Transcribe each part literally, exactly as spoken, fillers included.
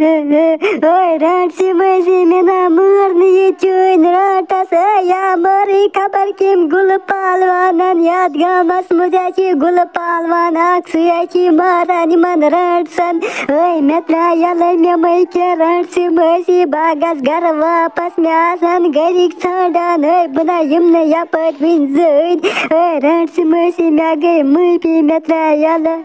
اوے رانٹسی مٲسی، مےٚ نا مٲر نہٕ یہِ چٲنۍ رانٹس۔ اے یا مٲرٕے خبر کٔمۍ گُلہٕ پہلوانن۔ یتھ گامس منٛز ہا چھِ گُلہٕ پہلوان اکھ، سُے ہا چھِ ماران یِمن رانٹسن۔ اے مےٚ ترٛاو یَلَے، مےٚ مَے کینٛہہ رانٹسی مٲسی، بہٕ ہا گژھٕ گرٕ واپس۔ مےٚ آسن گرِکۍ ژھانڈان، اے بہٕ نا یِمہٕ نہٕ یپٲرۍ وٕنۍ زٕہٕنۍ۔ اے رانٹسی مٲسی، مےٚ گٔے معٲفی، مےٚ ترٛاو یَلہٕ۔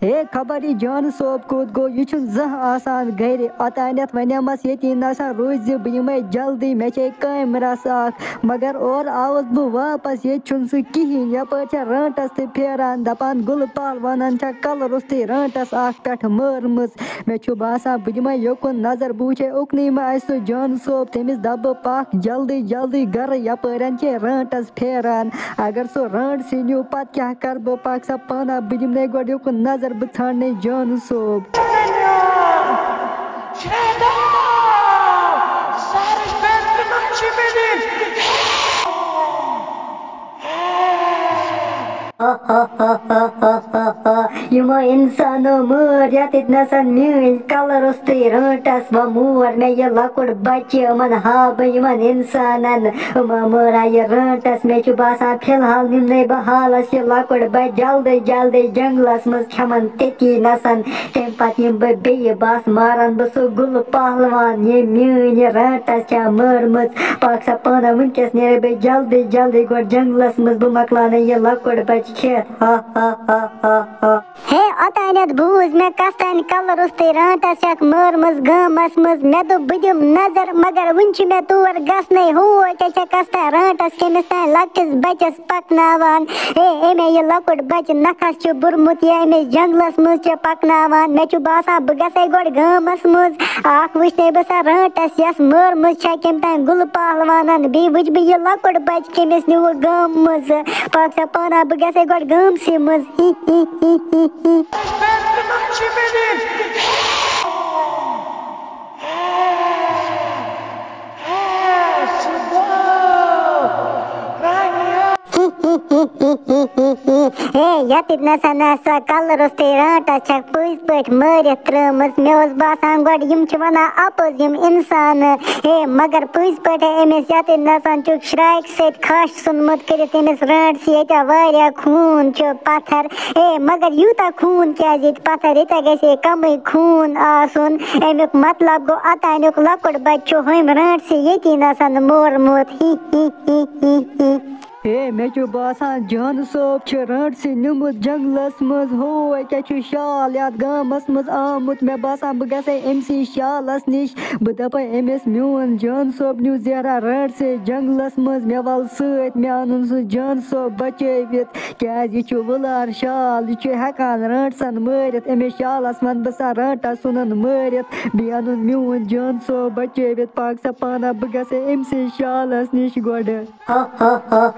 ہے، خبر یہِ جان صٲب کوٚت گوٚو، یہِ چھُنہٕ زانٛہہ آسان گرِ۔ اوٚتانٮ۪تھ وَنیمَس ییٚتی نَسا روٗزِ، بہٕ یِمَے جلدی، مےٚ چھے کامہِ رَژھ اَکھ۔ مگر اورٕ آوُس بہٕ واپَس، ییٚتہِ چھُنہٕ سُہ کِہیٖنۍ۔ یَپٲرۍ چھےٚ رانٛٹَس تہِ پھیران، دَپان گُلہٕ پَہلوانَن چھےٚ کَلہٕ روٚستُے رانٛٹَس اَکھ پٮ۪ٹھٕ مٲرمٕژ۔ مےٚ چھُ باسان، بہٕ دِمَے یوکُن نظر، بہٕ وٕچھے اُکنُے ما آسہِ سُہ جان صٲب۔ تٔمِس دَپہٕ بہٕ، پَکھ جلدی جلدی گَرٕ، یَپٲرٮ۪ن چھے رانٛٹَس پھیران۔ اگر سُہ رانٛٹسٕے نیوٗ، پَتہٕ کیٛاہ کَرٕ بہٕ؟ پَکھ سا پانہ، بہٕ دِمہٕ نَے گۄڈٕ یوکُن نظر، بہٕ ژھانٛڈنَے جان صٲب۔ یِمو اِنسانو مٲر یَتھ ییٚتہِ نَسَن میٛٲنۍ کَلہٕ روٚستُے رانٛٹَس، وۄنۍ مور مےٚ یہِ لۄکُٹ بَچہِ، یِمَن ہاو بہٕ یِمَن اِنسانَن، یِمو مٲرا یہِ رانٛٹَس۔ مےٚ چھُ باسان، فی الحال نِمنَے بہٕ حالَس یہِ لۄکُٹ بَچہِ جلدی جلدی جنٛگلَس منٛز، کھٮ۪مَن تٔتی نَسَن۔ تَمہِ پَتہٕ یِمہٕ بہٕ بیٚیہِ، بَس مارَن بہٕ سُہ گُلہٕ پہلوان، ییٚمۍ میٛٲنۍ یہِ رانٛٹَس چھےٚ مٲرمٕژ۔ پَکھ سا پانہٕ، وٕنکٮ۪س نیرے بہٕ جلدی جلدی گۄڈٕ جنٛگلَس منٛز، بہٕ مۄکلاونَے یہِ لۄکُٹ بَچہِ کھٮ۪تھ۔ ہا ہا ہا ہا ہا۔ ہے، اوٚتانٮ۪تھ بوٗز مےٚ کَس تانۍ کَلہٕ روٚستُے رانٛٹَس چھَکھ مٲرمٕژ گامَس منٛز۔ مےٚ دوٚپ، بہٕ دِمہٕ نظر، مگر وٕنہِ چھُ مےٚ تور گژھنَے۔ ہو، کیٛاہ چھےٚ کَس تانۍ رانٛٹَس کٔمِس تانۍ لۄکٹِس بَچَس پَکناوان۔ ہے، أمۍ یہِ لۄکُٹ بَچہٕ نَکھَس چھُ بوٚرمُت، یہِ أمِس جنٛگلَس منٛز چھِ پَکناوان۔ مےٚ چھُ باسان، بہٕ گژھَے گۄڈٕ گامَس منٛز، اَکھ وٕچھنَے بہٕ سۄ رانٛٹَس، یَس مٲرمٕژ چھےٚ کٔمۍ تانۍ گُلہٕ پہلوانَن، بیٚیہِ وٕچھِ بہٕ یہِ لۄکُٹ بَچہٕ کٔمِس نیوٗکھ گامہٕ منٛز۔ پَکھ سا پانہ، بہٕ گژھَے گۄڈٕ گامسٕے منٛز۔ ہی، ہی، ہی، ہی، ہی۔ ہے، یَتٮ۪تھ نَسا نَسا کَلہٕ روٚستُے رانٛٹَس چھَکھ پٔزۍ پٲٹھۍ مٲرِتھ ترٛٲومٕژ۔ مےٚ اوس باسان گۄڈٕ یِم چھِ وَنان اَپُز یِم اِنسانہٕ۔ ہے، مگر پٔزۍ پٲٹھۍ أمِس یَتٮ۪تھ نَسا چھُکھ شرٛاکہِ سۭتۍ کھَش ژھُنمُت کٔرِتھ أمِس رانٛٹسٕے۔ ییٚتہِ واریاہ خوٗن چھُ پَتھَر۔ ہے، مگر یوٗتاہ خوٗن کیٛازِ ییٚتہِ پَتھَر؟ ییٚتہِ گژھِ ہے کَمٕے خوٗن آسُن۔ اَمیُک مطلب گوٚو، اوٚتانیُک لۄکُٹ بَچہٕ چھُ ہُمۍ رانٛٹسٕے ییٚتی نَسَن مورمُت۔ ہی، ہی، ہی، ہی، ہی۔ ہے، مےٚ چھُ باسان، جان صٲب چھُ رانٛٹسٕے نیوٗمُت جنٛگلَس منٛز۔ ہو، کیٛاہ چھُ شال یَتھ گامَس منٛز آمُت؟ مےٚ باسان، بہٕ گژھَے أمۍ سٕے شالَس نِش۔ بہٕ دَپَے أمِس، میون جان صٲب نیوٗ زیرہ رانٛٹسٕے جنٛگلَس منٛز، مےٚ وَل سۭتۍ، مےٚ اَنُن سُہ جان صٲب بَچٲوِتھ، کیٛازِ یہِ چھُ وٕلار شال، یہِ چھُ ہٮ۪کان رانٛٹسَن مٲرِتھ۔ أمِس شالَس وَنہٕ بہٕ سا، رانٛٹَس ژھٕنُن مٲرِتھ، بیٚیہِ اَنُن میون جان صٲب بَچٲوِتھ۔ پَکھ سا پانہ، بہٕ گژھَے أمۍ سٕے شالَس نِش گۄڈٕ۔ ہا ہا ہا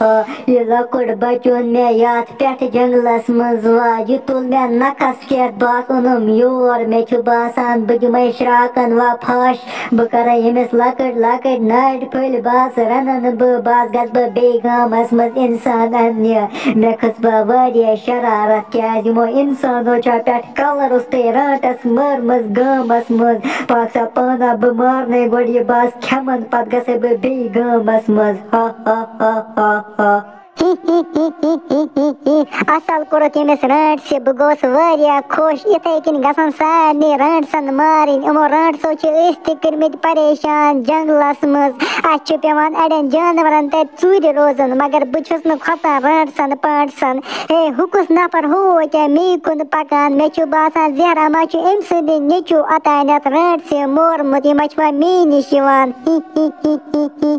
ہا۔ یہِ لۄکُٹ بَچہٕ اوٚن مےٚ یَتھ پٮ۪ٹھ جنٛگلَس منٛز واج، یہِ تُل مےٚ نَکھَس پٮ۪ٹھ، بَس اوٚنُم یور۔ مےٚ چھُ باسان، بہٕ دِمَے شرٛاکَن وۄنۍ پھَش، بہٕ کَرَے أمِس لۄکٕٹۍ لۄکٕٹۍ نَرِ پھٔلۍ، بَس رَنَن بہٕ، بَس گژھٕ بہٕ بیٚیہِ گامَس منٛز اِنسان اَننہِ۔ مےٚ کھٔژ وۄنۍ واریاہ شرارت، کیٛازِ یِمو اِنسانو چھا پٮ۪ٹھ کَلہٕ روٚستُے رانٛٹَس مٲرمٕژ گامَس منٛز۔ پَکھ سا پانہ، بہٕ مارنَے گۄڈٕ یہِ، بَس کھٮ۪مَن، پَتہٕ گژھَے بہٕ بیٚیہِ گامَس منٛز۔ ہا ہا ہا ہا ہا۔ اَصٕل کوٚرُکھ ییٚمِس رانٛٹسہِ، بہٕ گوٚوُس واریاہ خۄش۔ یِتھَے کٔنۍ گژھن سارنٕے رانٛٹسَن مارٕنۍ۔ یِمو رانٛٹسو چھِ أسۍ تہِ کٔرمٕتۍ پریشان جنٛگلَس منٛز۔ اَسہِ چھُ پٮ۪وان اَڑٮ۪ن جانوَرَن تَتہِ ژوٗرِ روزُن، مگر بہٕ چھُس نہٕ کھۄژان رانٛٹسَن پانٛٹسَن۔ ہے، ہُہ کُس نفر ہوو کیٛاہ مے کُن پَکان؟ مےٚ چھُ باسان، زہرا ما چھُ أمۍ سٕنٛدِ نیٚچوٗ اوٚتانٮ۪تھ رانٛٹسہِ مورمُت، یہِ ما چھُ وۄنۍ مے نِش یِوان۔ ہی، ہی، ہی، ہی، ہی۔